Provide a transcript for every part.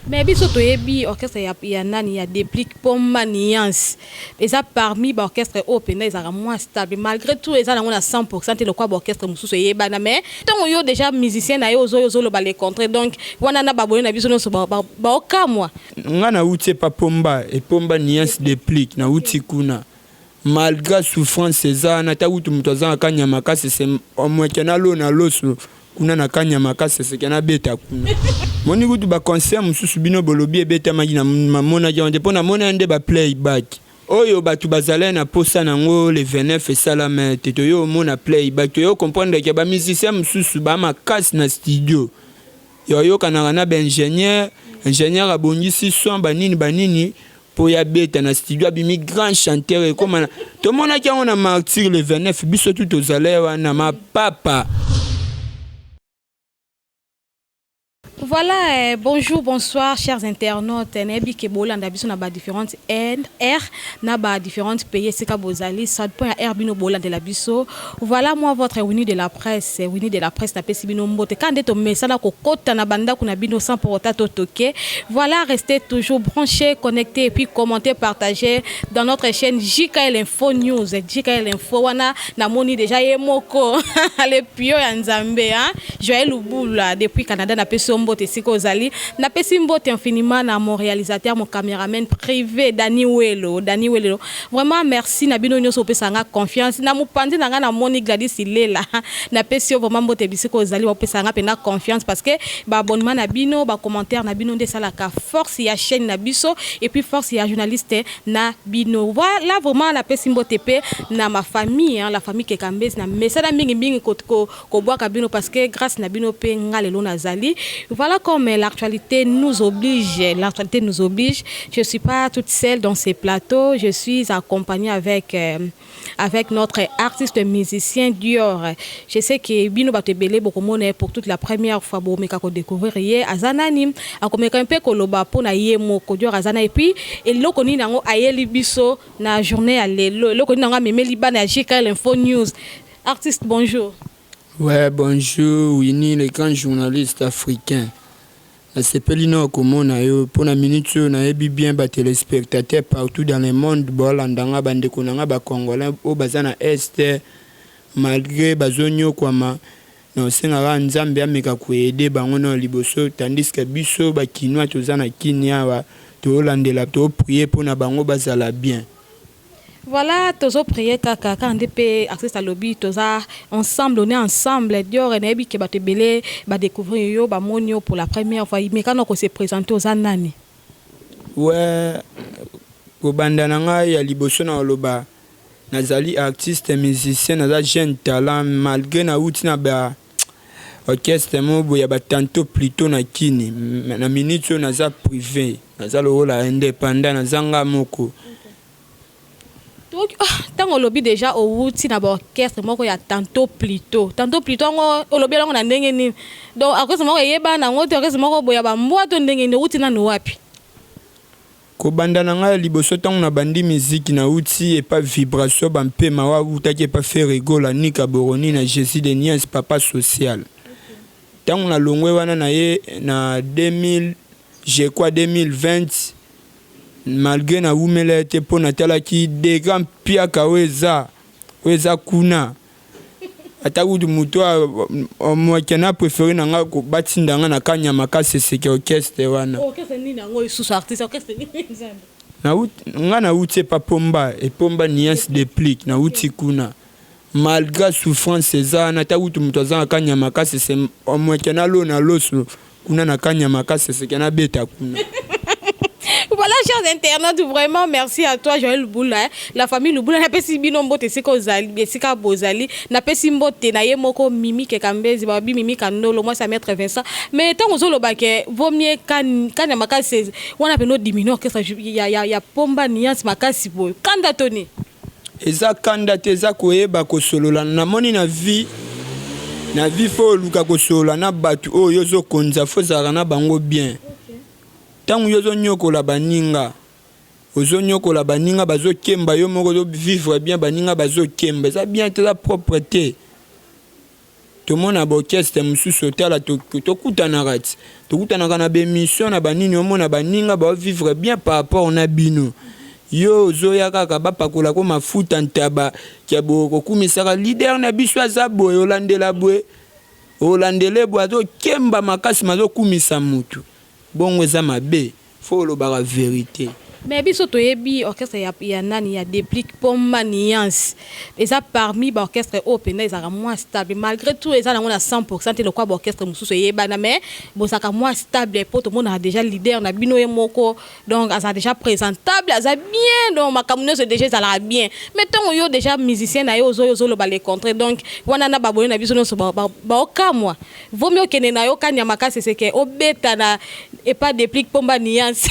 Mais biso toyebi orchestre ya, ya nani ya Deplick Pomba Nuance eza parmi ba orchestre oyo mpenza ezalaka moins stable malgré tout, eza nango na 100% te lokola ba orchestre mosusu eyebana. Mais ntango yo déjà musicien na yo ozoyo ozoloba le contraire, donc wana na baboye na biso nyonso baokamwa. Nga nauti epa Pomba, epomba Nuance Deplick, nauti kuna malgré souffrance eza wana. Ata kutu moto aza na kanyama kasese, omweke nalona loso kuna na kanyama kasese ke nabeta kuna. Moni kutu baconcert mosusu bino bolobi ebetamaki, namonaki yango te, mpo namona nde baplayback oyo bato bazalaki na posa nango. Le 29 esalama te, toyo omona playback, toyo comprendre ke bamusicien mosusu bamakasi na studio, yoyokanaka na baingénieur, ingénieur abongisi son, banini banini mpo ya beta na studio, abimi grand chanteur. Ekóma tomonaki yango na Martyr le 29, biso tu tozala wana mapapa. Voilà, bonjour, bonsoir, chers internautes. Nayebi ke bolanda biso na ba différentes aires, na ba différentes pays esika bozali, ça dépend ya aire bino bolandela biso. Voilà, moi votre Winnie de la presse, Winnie de la presse napesi bino mbote. Quand nde tomesana kokota na bandako na bino sans pour autant totoke. Voilà, restez toujours branchés, connectés et puis commentez, partagez dans notre chaîne JKL Info News. JKL Info wana namoni déjà ye moko le pio ya Nzambe, hein? Joël Lubula depuis Canada, napesi yo mbote esika ozali. Napesi mbote infiniment na mon réalisateur, mon caméraman privé, Dani Welo. Dani Welo, vraiment merci na bino nyonso opesaka nga confiance. Na mopanzi na nga namoni Gladys Ilela, napesi yo vraiment mbote bisika ozali. Bapesaka nga mpenza confiance parce que baabonnement na bino, bacommentaire na bino nde esalaka force ya chaîne na biso et puis force ya journaliste na bino. Voilà, vraiment napesi mbote mpe na ma famille, hein, la famille Kekambezi. Na mesana mingimingi kobwaka bino parce que grâce na bino mpe nga lelo nazali. Voilà, comme l'actualité nous oblige, l'actualité nous oblige, je suis pas toute seule dans ces plateaux, je suis accompagnée avec notre artiste musicien Dior. Je sais que bino bato ebele bokomona pour toute la première fois, bomeka kodécouvrir ye aza nani, akomeka mpe koloba mpona ye moko Dior aza na, et puis eloko nini yango ayeli biso na journée ya lelo, eloko nini yango amemeli bana ya JKL Info News. Artiste, bonjour. Ouais, bonjour Winnie, le grand journaliste africain. Nasepeli na komona yo mpona minute oyo. Nayebi bien batéléspectateur partout dans le monde baolanda nga, bandeko na nga bacongolais oyo baza na Est, malgré bazonyokwama, na osengaka Nzambe ameka koaider bango na liboso, tandis que biso bakinois toza na Kini awa, toolandela, toprier mpona bango bazala bien. Voilà, tozoprier kaka kaka nde mpe artiste alobi toza ensemble, on est ensemble. Dior, nayebi ke bato ebele badécouvrir yo, bamoni yo pour la première fois, mais kana kose présenter, oza nani? Ouais, kobanda na ngai ya liboso na koloba, nazali artiste musicien, naza jeune talent, malgré nauti na ba orchestre moko boye ya batantôt plutôt na Kini. Na minute oyo naza privé, naza lokola indépendant, naza nga moko. Ntango olobi déjà owuti na baorchestre moko ya tantôt plutôt, tantôt plutôt yango olobi yango na ndenge nini? Donc orchestre moko eyebana yango te, orchestre moko boye ya bambwa to ndenge nini? Owuti nanu wapi? Kobanda na ngai ya liboso, ntango nabandi miziki, nauti epa Vibration Bampema, oyo awutaki epa Ferre Gola, Nika Boroni na Jésus de Niens, papa social. Ntango nalongwe wana na ye na 2000, je crois 2020, malgré nawumela ye te mpo natalaki dega mpiaka oyo eza kuna. Ata kutu moto moke na préféré na nga, batinda nga na Kanyama Kaseseke, orchestre wana. Orchestre nini yango lisusu, artiste? Orchestre nini, Nzambe? Nga nauti epa Pomba, epomba Nuance Deplick, nauti kuna malgré souffrance eza wana. Ata kutu moto aza na Kanyama Kasese, moke nalona loso kuna na Kanyama Kasese, nabeta kuna. Voilà, chers internautes, vraiment merci à toi, Joël Lubula, hein. La famille Lubula, napesi bino mbote esika ozali, esika bozali. Napesi mbote na ye moko Mimi Kekambezi, babi Mimi Kandolo, moi c'est maître Vincent. Mais tant ozoloba ke vaut mieux kan kan makasi wana peno diminuer orchestre ya Pomba Nuance makasi boye. Kanda toni. Eza kanda te, eza koyeba kosolola. Namoni na vie faut oluka kosolola na bato oyo ozokonza, faut ozalaka na bango bien. Ntango yo ozonyokola baninga, ozonyokola baninga bazokemba, yo moko ozovivre bien, baninga bazokemba, eza bien te, eza propre te. Tomona baorchestre mosusu, otala, tokutanaka ti tokutanaka na baémission na banini, omona baninga baovivre bien par rapport na bino. Yo ozoya kaka bapakolako mafuta ntaba kia boye, kokumisaka leader na biso aza boye, olandela boye, olandele boye, azokemba makasi, mazokumisa mutu bongo, eza mabe. Faut olobaka vérité. Mais biso toyebi orchestre ya nani, ya Déplique Pomba Nuance, eza parmi baorchestre oyo mpenza ezalaka mwa stable. Malgré tout, eza nango na 100 te lokwa baorchestre mosusu eyebana, mais bozalaka mwa stable, mpo tomonaka déjà leader na bino ye moko, donc aza déjà présentable, aza bien, donc makambo nyonso déjà ezalaka bien. Mais ntongo yo déjà musicien na ye ozoyo ozoloba le contraire, donc wana na baboye na biso nyonso baokamwa. Vomi okende na yo kanya makasi eseke obeta na epa Déplique Pomba Nuance.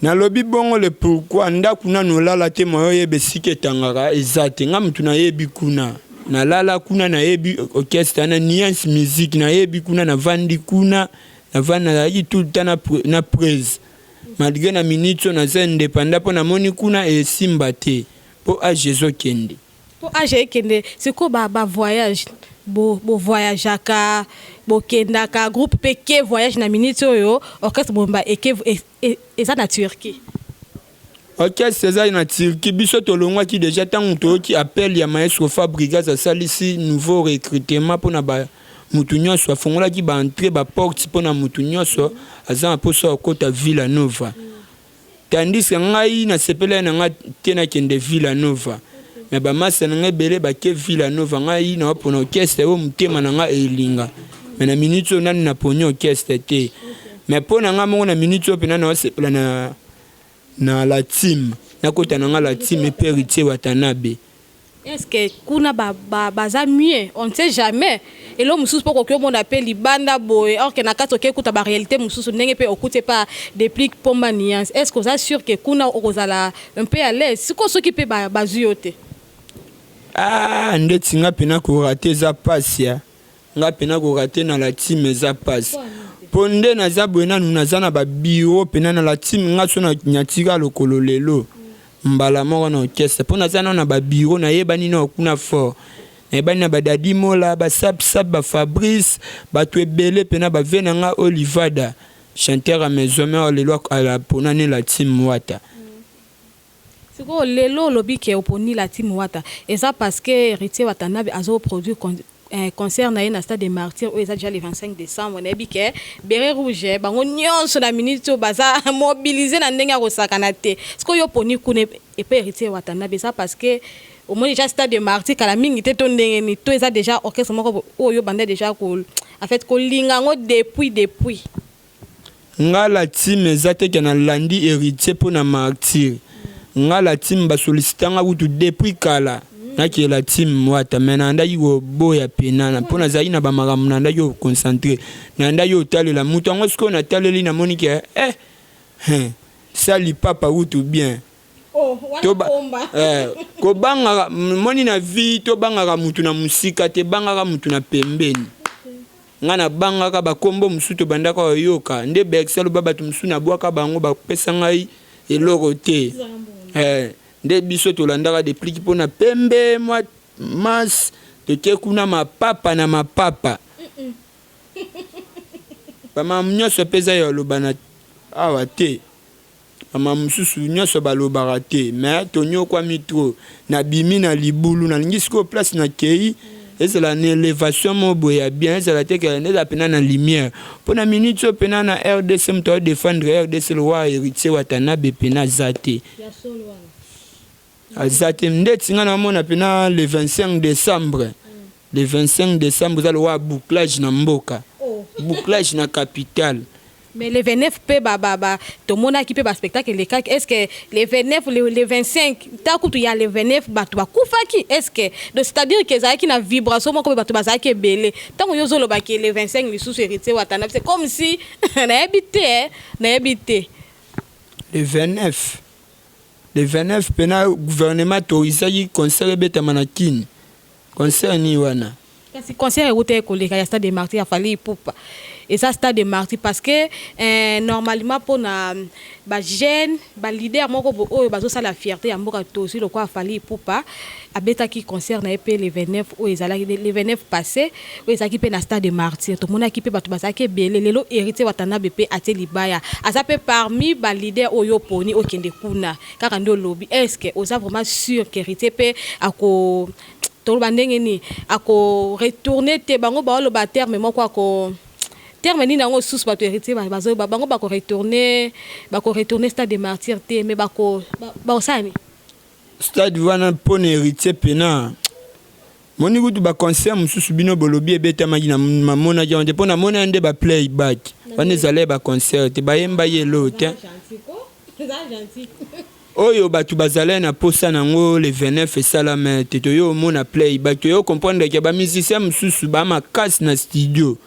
Nalobi bongo le pourquoi. Ndako nanu olala te, moyo oyeba esika etangaka eza te. Nga mutu nayebi kuna, nalala kuna, nayebi orchestre na Nuance Musique, nayebi kuna, navandi kuna, navandi, nazalaki tout le temps na prise, malgré na minute oyo naza indépendant, mpo namoni kuna esimba te, mpo age ezokende. Mpo age ekende. Sikoyo bavoyage, bovoyageaka, bokendaka, groupe mpe ke voyage na minute oyo, orchestre bomba eke eza na Turquie. Orchestre eza na Turquie. Biso tolongwaki déjà ntango toyoki appel ya maestro Fabregas, asalisi nouveau recrutement mpona ba mutu nyonso, afungolaki baentrée, baporte mpona mutu nyonso aza na mposa akota Villa Nova. Tandis que ngai nasepelaki na ngai te nakende Villa Nova, mais bamasa na ngai ebele bake Villa Nova. Ngai naopona orchestre oyo motema na ngai elinga, mais na minute oyo nani naponi orchestre te. Mais mpo na ngai moko, na minute oyo mpena naosepela na la team, nakota na ngai la team epe Héritier Watanabe. Est ce que kuna baza mieux? On ne sait jamais. Elo mosusu mpo koki omona mpe libanda boye, or que na kati okoki ekuta baréalité mosusu, ndenge mpe okuti epa Déplique Pomba Nuance. Est ce que oza sûr que kuna okozala un peu à l'aise sikoyo, soki mpe bazwi yo te? Ah, ndeti nga mpena korater eza pasi ya nga mpena korater na la team eza pasi, mpo nde naza boye, nanu naza na babiro mpena na la team. Nga so nyatika lokolo lelo mbala moko na orchestre, mpo naza nano na babiro, nayebani nao kuna fort, nayebani na badadi Mola, basapsap, bafabrice, bato ebele mpena bave na nga. Olivada, chanteur ya Maison Mère, lelo aponani la team Wata. Sikoyo lelo olobi ke oponi la team Wata, eza parce que Héritier Watanabe azoproduire concert na ye na Stade de Martyr oyo eza déjà le 25 décembre. Nayebi ke béret rouge bango nyonso na minute oyo baza mobilisé na ndenge ya kosakana te. Sikoyo oponi kuna epe Héritier Watanabe, eza parce que omoni déjà Stade de Martyr kala mingi te, to ndenge nini, to eza déjà orchestre moko oyo banda déjà ko, en fait, kolinga yango depuis? Nga la team eza te ke nalandi Héritier mpo na Martyr. Nga la team basolicitanga kutu depuis kala nakela team Wata, mais nandaki koboya pena mpo nazalaki na bamakambo, nandaki koconcentrer, nandaki kotalela moto yango. Sikoyo nataleli, namoni ke eh, sali papa kutu bien. Oh, eh, kobangaka moni na vie, tobangaka mutu na mosika te, bangaka mutu na pembeni. Nga nabangaka bakombo mosusu tobandaka koyoka nde Bercy aloba, bato mosusu nabwaka bango, bapesa ngai eloko te. Eh, nde biso tolandaka Déplique mpo na pembe mwa mas toke kuna mapapa na mapapa, bamama nyonso mpe eza ya oloba na awa te, mama mosusu nyonso balobaka te, mais tonyokwami trop. Nabimi na libulu, nalingi sikoyo place nakei ezala na élévation moko boye ya bien, ezala te ezala mpena na lumière, mpo na minute oyo mpena na RDC, moto aodéfendre RDC le roi Héritier Watanabe mpena aza te, aza te. Ndeti nga namona mpena le 25 décembre, le 25 décembre eza le roi bouclage na mboka, bouclage na capitale. Mais le 29 mpe ba tomonaki mpe baspectacle elekaki. Est ce que le 29, le 25 ta kutu ya le 29 bato bakufaki? Est ce que donc, c'est à dire que ezalaki na vibration moko mpe bato bazalaki ebele? Ntango yo ozolobaki le 25 lisusu Héritier Watanabe, c'est comme si nayebi te, nayebi te. Le 29, le 29 mpena gouvernement autorisaki concert ebetama na Kini. Concert nini wana? Kasi concert euta ekoleka ya Stade de Martyr ya Fally Ipupa. Eza stade de martyr parce que eh, normalement pona ba jeune ba leader moko bo oyo bazosala fierté ya mboka, tozwi lokola Fally Ipupa, abetaki concert na ye mpe le 29 oyo ezalaki, le 29 passé oyo ezalaki mpe na stade de martyr, tomonaki mpe bato bazalaki ebele. Lelo Héritier Watanabe mpe atie libaya, aza mpe parmi ba leader oyo oponi okende kuna. Kaka nde olobi, est ce que oza vraiment sûr que Héritier mpe ako, toloba ndenge nini, ako retourner te? Bango baoloba terme moko, ako terme nini yango susu, bato Héritier bazoyeba bango bakoretourner, bakoretourner stade de martyr te, mais bakosala nini? Stade wana mpona Héritier pena moni kutu baconcert mosusu bino bolobi ebetamaki, namonaki yango te, mpo namona nde baplayback wana ezala baconcert te, bayemba ye elo te. Oyo bato bazalaki na posa nango le 29 esalama te. Toyo omona playback, toyo comprendre ke bamusicien mosusu bamakasi na studio,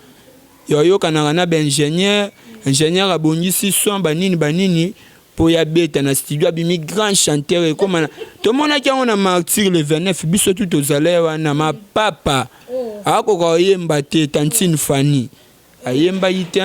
yoyokanaka na baingénieur, ingénieur abongisi son, banini banini mpo ya beta na studio, abimi grand chanteur. Ekóma tomonaki yango na martyr le 29, biso tu tozala wana. Mapapa akoka koyemba te, tantine Fani ayembaki te.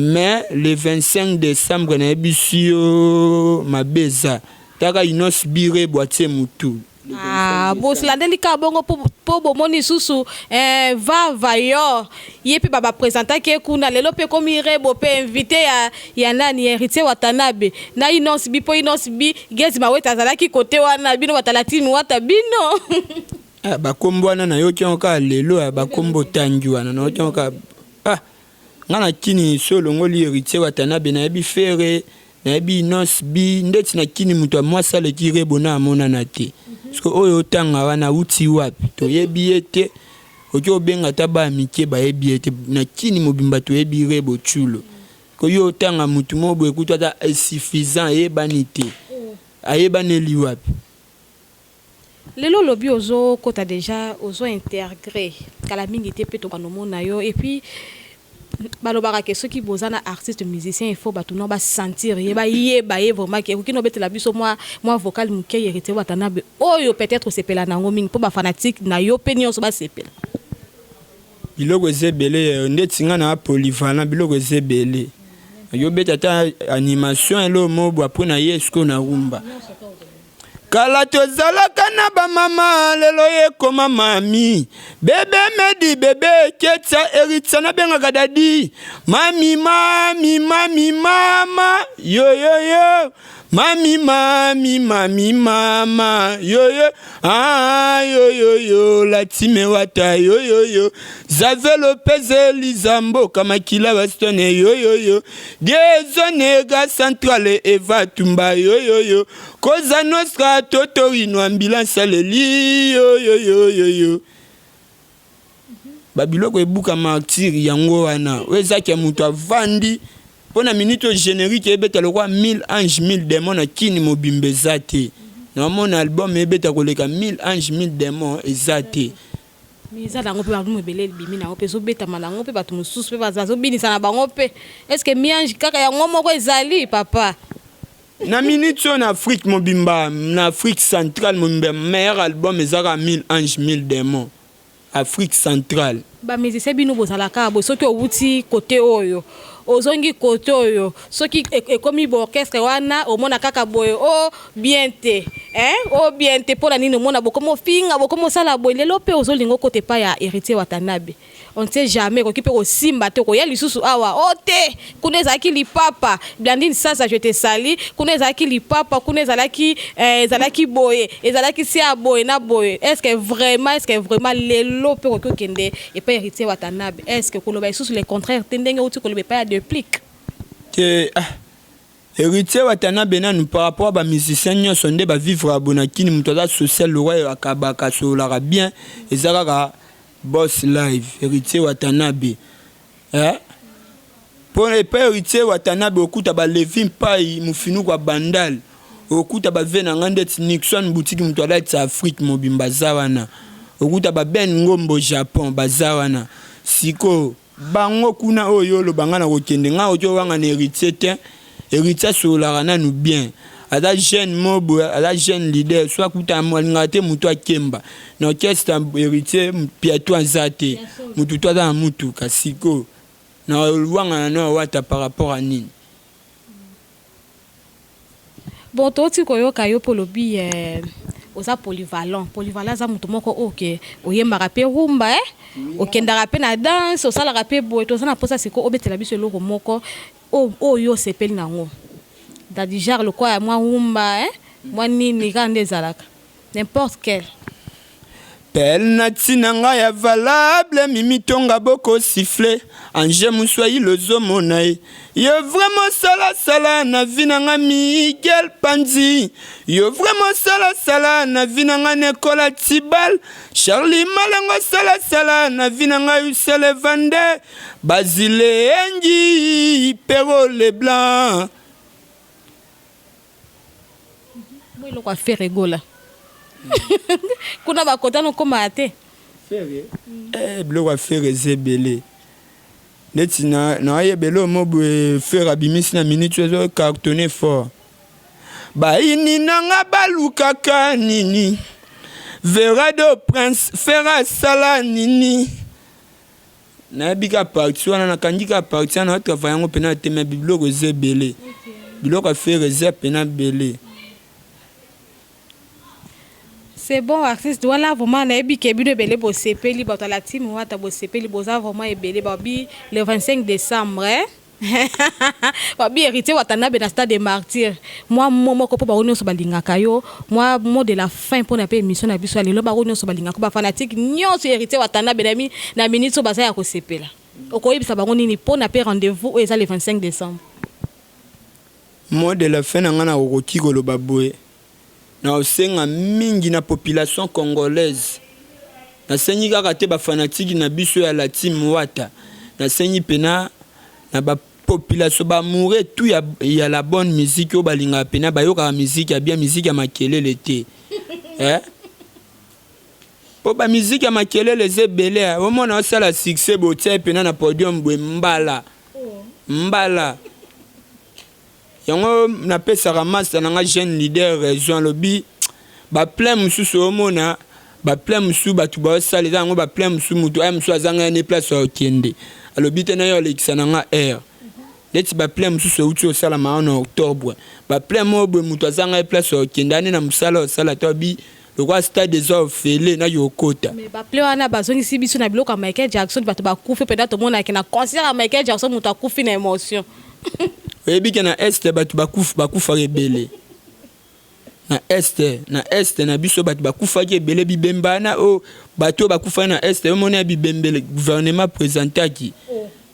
Mais le 25 décembre, nayebisi yo, mabe eza taka Innoss'B Rebo atie mutu. Ah, bolandeli kaka bongo mpo bomoni lisusu eh, vava yo ye mpe babaprésentaki ye kuna. Lelo mpe ekomi Rebo mpe invité ya nani, Héritier Watanabe na Innoss'B, mpo Innoss'B Gaz Mawete azalaki kote wana. Bino batala timi wata bino. Ah, bakombo wana nayoki yango kaka lelo ya bakombo otangi wana, nayoki yango kaka. Ah, nga na kini so olongoli Héritier Watanabe, nayebi Ferre, nayebi Innoss'B. Ndeti na kini moto ya mwasi aleki Rebo na amonana te, parce que oyo otanga wana awuti wapi, toyebi ye te. Oki obenga ata baya mike, bayebi ye te. Na kini mobimba toyebi Rebo Tchulo. Koyo otanga motu moko boye kutu ata insuffisant, ayebani te, ayebaneli wapi? Lelo olobi ozokota déjà, ozo intégrer kala mingi te mpe tobanda omona yo. Et puis balobaka ke soki boza na artiste musicien, il faut bato no basentir ye, bayeba ye vraiment. Ke ekoki nobetela biso mwa vocal moke, Héritier Watanabe, oyo peut-être osepela nango mingi mpo bafanatique na yo mpe nyonso basepela? Biloko eza ebele. Ndeti nga na polyvalent, biloko eza ebele. Yobeta ata animation elo mobo apres na ye sikoyo na rumba. Kala tozalaka na bamama, lelo ekoma mami bebe medi bebe Ketia Eritsa, nabengaka daddy mami mami mami mama yoyoyo mami mami mami mama yoyo ah yoyoyo latime wata yoyoyo Zave Lopez Eliza mboka makila bastone yoyoyo Diezonega centrale Eva Tumba yoyoyo Koza Nostra Totorino ambulance aleli yoyoyoyoyo. Babiloko ebuka martyr yango wana oyo ezaki ya moto avandi mpo na minute oyo générique ebeta lokwa 1000 ange 1000 démon na kini mobimba eza te. Naomona album ebeta koleka 1000 ange 1000 démon eza te. Mais eza nango mpe balumu ebele ebimi nango mpe ezobetama nango mpe bato mosusu mpe bazobinisa na bango mpe. Est ce que miange kaka yango moko ezali, papa? Na minute oyo, na Afrique mobimba, na Afrique centrale mobimba, meilleur album ezaka 1000 ange 1000 démon, Afrique centrale. Bamusicien bino bozalaka boye, soki owuti kote oyo, ozongi kote oyo, soki ekomi baorchestre wana, omona kaka boye o bien te, hein? O bien te mpo na nini? Omona bokomi ofinga, bokomi osala boye. Lelo mpe ozolinga okota epai ya Héritier Watanabe, on ne sait jamais, ekoki mpe kosimba te, okoya lisusu awa o te. Kuna ezalaki lipapa Blandine Sasa, je te sali. Kuna ezalaki lipapa, kuna ezalaki ezalaki boye, ezalaki se ya boye na boye. Est ce que vraiment lelo mpe okoki okende epai Héritier Watanabe? Est ce que koloba lisusu le contraire te ndenge outi koloba epai ya Deplique? Te, ah. Héritier Watanabe nanu par rapport a bamusicien nyonso nde bavivre ya bonakini, moto aza social lokwa akabaka, asololaka bien, eza kaka Boss Live Héritier Watanabe, eh? Mpo epai Héritier Watanabe okuta balevi mpai mofinuku ya Bandal, okuta bave na ngai ndeti Nixon Boutique, moto alatisa Afrique mobimba aza wana, okuta baben Ngombo Japon baza wana. Sikoyo bango kuna oyo oloba ngai na kokende, ngai oki owanga na Héritier te. Héritier asololaka nanu bien, aza jeune mo boye, aza jeune leader. So akuta alingaka te motu akemba na orchestre. Héritier piato aza te, motu to aza na mutuka. Sikoyo Na wangana no Wata par rapport à nini? Bon, toti koyoka yo mpo lobi oza polyvalent. Polyvalent aza moto moko oyo ke oyembaka mpe rumba, okendaka mpe na danse, osalaka mpe boye. Toza na mposa sikoyo obetela biso eloko moko oyo osepeli nango da du genre lokola ya mwa rumba, mwa nini kaka nde ezalaka, n'importe quel. Pele na ntina ngai ya valable, mimi tonga boko siffle ange moswahili, ozomona ye yo vraiment salasala na vie na nga. Miguel Panzi, yo vraiment salasala na vie na nga. Nekola Tibal, Charlie Malengo, salasala na vie na ngai. Usele Vande, Basile Engi, Pero Leblanc. Mwa eloko affaire egola kuna bakota nokómaa te. Biloko affaire eza ebele. Neti nayeba eloko mo boye Ferre abimisi na minute oyo, ezo cartonne fort. Bayini nanga balukaka nini? Verado Prince, Ferre asala nini? Nayebi ka partie wana, nakangi ka partie wana, natravaille yango mpena te. Me biloko eza ebele, biloko affaire eza mpena ebele. C'est bon, artiste wana vraiment nayebi ke bino ebele bosepeli. Bato ya la team Wata bosepeli, boza vraiment ebele. Babi le 25 décembre, eh? Babi Héritier Watanabe na Stade de Martyr. Mwa mo moko mpo bango nyonso balingaka yo, mwa mot de la fin mpona mpe émission na biso ya lelo. Bango nyonso balingaka, bafanatike nyonso Héritier Watanabe na minute oyo baza ya kosepela, okoyebisa bango nini mpona mpe rendez-vous oyo eza le 25 décembre? Mot de la fin na ngai, nakokoki koloba boye: naosenga mingi na population congolaise. Nasengi kaka te bafanatike na biso ya la team Wata, nasengi mpena na bapopulation baamoureux tout ya la bonne musique oyo balingaka mpena, bayokaka musique ya bien, musique ya makelele te, eh? Mpo bamusique ya makelele eza ebele. Omona osala succès, botia mpena na podium boye, mbala mbala yango. Napesaka master na nga, jeune leader, raison. Alobi baplein mosusu, omona baplein mosusu bato baosala, eza yango baplein mosusu, motu aya mosusu azanga ye ne place ya okende. Alobi te na ye olekisa na nga aire neti baplein mosusu euti osalama wana na octobre, baplein moko boye, moto azanga ye place ya okende, ane na mosala osala to abi lokola stade eza ofele, naki okota. Mais baplein wana bazongisi biso na biloko ya Michael Jackson. Bato bakufi mpenza, tomonaki na concert ya Michael Jackson, moto akufi na émotion. Oyebi ke na Est bato bakufaka ebele. Na Est, na Est na biso, bato bakufaki ebele. Bibemba na oyo bato oyo bakufaki na Est, omoni ya bibembele gouvernement présentaki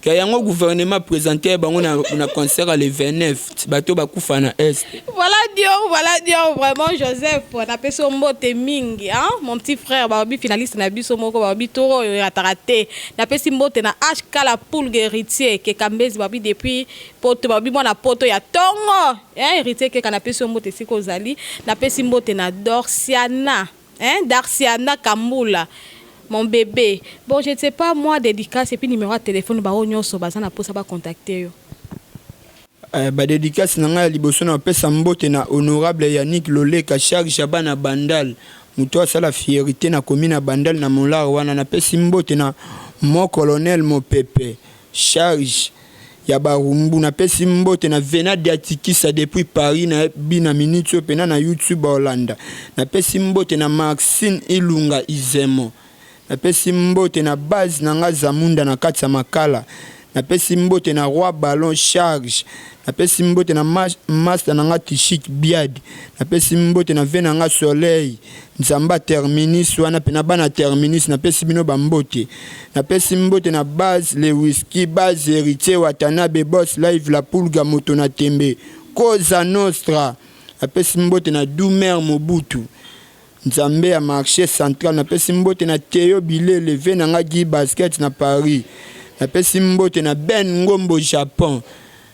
ka yango, gouvernement présente bango na concert ya le 29, bato bakufa na Est. Voilà Dion, voilà Dion, vraiment Joseph, napesi yo mbote mingi, hein? Mon petit frère, babi finaliste na biso moko, babi toro oyo erataka te. Napesi mbote na HK la poule, Héritier Kekambezi, babi depuis poto, babi mwana poto ya tongo, hein? Héritier Keka, napesi yo mbote esika ozali. Napesi mbote na Dorsiana, hein? Darciana Kambula, mon bébé. Bon, je ne sais pas, moi, dédicace et puis numéro de téléphone, bao nyonso baza na posa ba contacter yo. Badédicace na ngai ya liboso, na kopesa mbote na honorable Yannick Loleka, charge ya bana Bandal, moto asala fierté na komi na Bandal na Molar wana. Napesi mbote na mo colonel Mopepe, charge ya Barumbu. Napesi mbote na Vena Diatikisa depuis Paris, nayebi na minute oyo mpena na YouTube baolanda. Napesi mbote na Maxine Ilunga Izemo. Napesi mbote na base na nga Zamunda na kati ya Makala. Napesi mbote na Roi Ballon Charge. Napesi mbote na master na nga Tishik Biad. Napesi mbote na ve na nga Soleil Nzamba Terminus wana, mpe na bana Terminus, napesi bino bambote. Napesi mbote na base Le Whisky, base Héritier Watanabe, Boss Live, La Pulga, moto na tembe, Cosa Nostra. Napesi mbote na Dumer Mobutu, Nzambe ya marché central. Napesi mbote na Teo Bilele, ve na nga Gi Basket na Paris. Napesi mbote na Ben Ngombo Japon.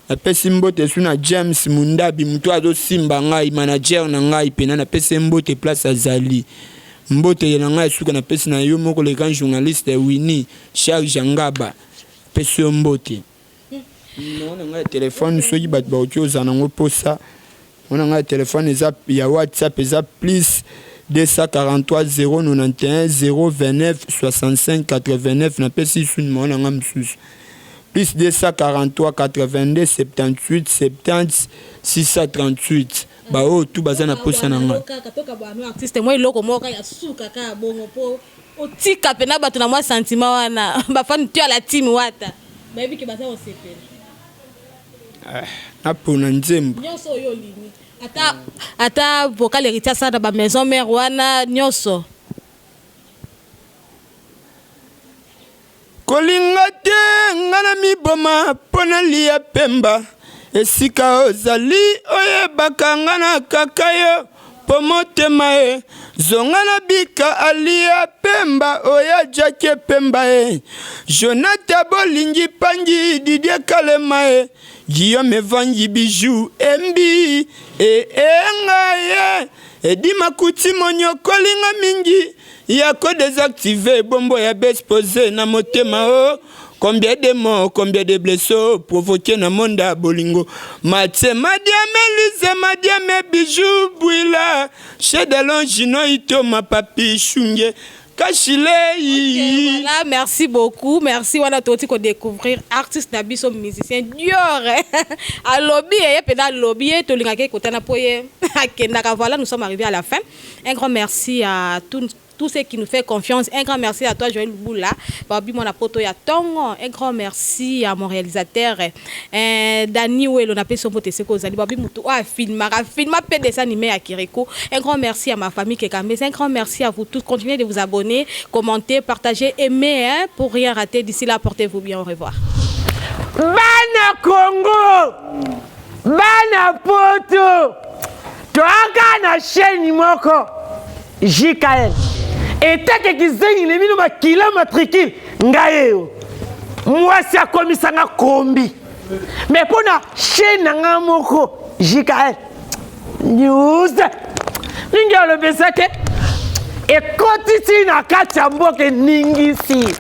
Napesi mbote su na James Mundabi, moto azosimba ngai, manager na ngai mpena, napesi ye mbote place azali. Mbote na ngai suka, napesi na yo moko le grand journaliste Winnie Charge Ngaba, napesi yo mbote. Numéro na ngai ya telefone, soki bato bakoki kozala nango mposa, numéro na ngai ya telefone eza ya WhatsApp, eza plus 243 091 029 65 89. Napesi lisu numéro na ngai mosusu: Plus 243 82 78 70 638 baoyo tu baza na posa na ngai. Artiste mwa eloko moko ya suka kaka bongo po otika pena bato na mwa sentiment wana bafani tu ya la team wata bayebi ke baza kosepela. Eh, napona nzembo nyonso oyo olingi ata ata vocal héritier asala na ba maison mère wana nyonso. Kolinga te nga na miboma mpo na liya pemba esika ozali oyebaka nga na kaka yo mpo motema e zonga na bika alia pemba oya jake pemba e Jonathan bolingi pangi Didier Kalema e Guillaume Evangi bijou embi e e nga ye Edi Makuti monyokoli nga mingi ya ko desactiver bombo ya bespose na motema o oh. Combien de morts, combien de blessures provoqués na monde ya bolingo Mathieu Madiame Lise Madiame Bijou Bwila Chedelon Gino Itoma Papi Shunge Kashilei. Okay, voilà, merci beaucoup. Merci wana toti ko découvrir artiste na biso musicien Dior. Alobi ye pena alobi ye tolingaka ekotana po ye akendaka. Voilà, nous sommes arrivés à la fin. Un grand merci à tous tous ceux qui nous fait confiance. Un grand merci à toi, Joël Boula, Babi Mona Poto ya Tongo. Un grand merci à mon réalisateur, euh, Dani Welo, na peso mbote seko ozali Babi Mutu, ah, filmaka, filma pe dessin animé ya Kiriko. Un grand merci à ma famille Kekambe. Un grand merci à vous tous. Continuez de vous abonner, commenter, partager, aimer, hein, pour rien rater. D'ici là, portez-vous bien. Au revoir. Bana Congo, bana Poto, toaka na chaîne moko JKL. Etake kizengi na bino makila matricule ngai eyo mwasi akomisa nga kombi mais mpo na chaîne na nga moko JKL news mingi aloba eza te ekotisi na kati ya mboka eningisi.